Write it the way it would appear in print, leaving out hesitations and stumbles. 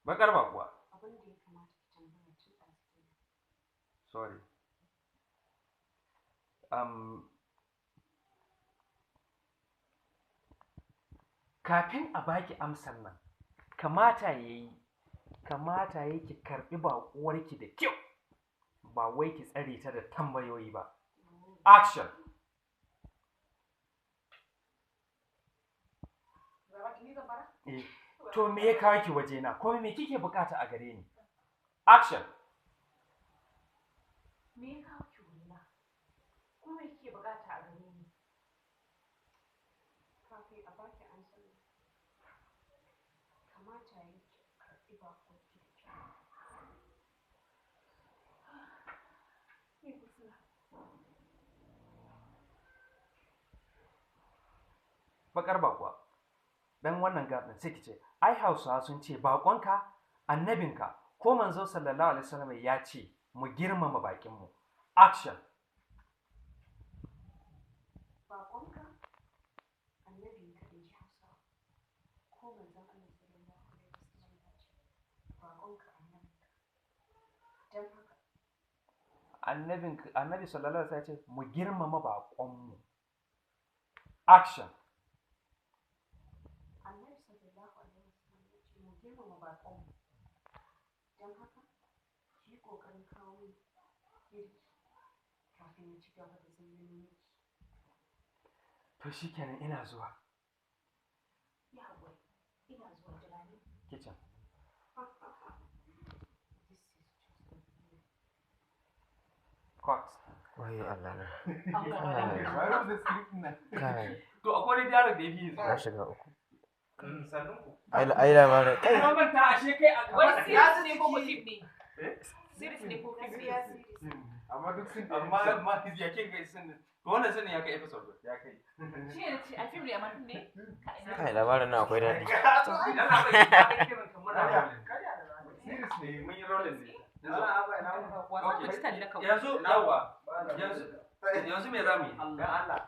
Bakar bakuwa. Abin da ya kamata ki tambaya tun ɗazu kenan. Sorry. Kafin a baki amsar nan, kamata yayi ki karɓi baƙuwarki da kyau, ba wai ki tsare ta da tambayoyi ba. Action! Baba, ni zan fara? Eh, to me ya kawo ki wajena? Ko me kike bukata a gare ni? Action! Me ya kawo ki wurina? Kuma me kike bukata a gare ni? Kafin a baki amsar nan, kamata yayi ki karɓi baƙuwarki da kyau. Me kusura? Bakar bakuwa. Dan wannan gap din sai ki ce, ai Hausawa sun ce baƙonka annabinka, ko manzo sallallahu alaihi wasallam ya ce mu girmama baƙinmu. Action! Baƙonka annabinka, in ji Hausawa, ko manzon Allah sallallahu alaihi wasallam ya ce baƙonka annabinka. Don haka Annabin, annabi sallallahu alaihi wasallam ya ce mu girmama baƙonmu. Action! Annabi sallallahu alaihi wasallam ya ce mu girmama baƙonmu. Don haka ki yi ƙoƙarin kawo min girki kafin na ci gaba da zayyano miki. To shikenan, ina zuwa. Yi haƙuri. Ina zuwa, jira ni. Kitchen. This is just the beginning. Cut. Wayyo Allah na. Why was the script nan? Kai, To akwai wani dialogue da ya fi na shiga uku. Sannun ku. Ai labarin. Kai. Na manta ashe kai a Wani series ne ko film ne? Eh? Series ne ko film ne? Gaskiya series ne. Amma duk sun Amma ya ke ga sun, to wannan sanin ya kai episode ya kai. Shi ne ce a film ne, amma film ne? Kai, labarin nan akwai daɗi. Idan aka yi ka kiran ka muna rolling. Series ne. Mun yi rolling ne. Yanzu Mu ci talla kawai. Yanzu yawa. Yanzu me za mu yi? Dan Allah.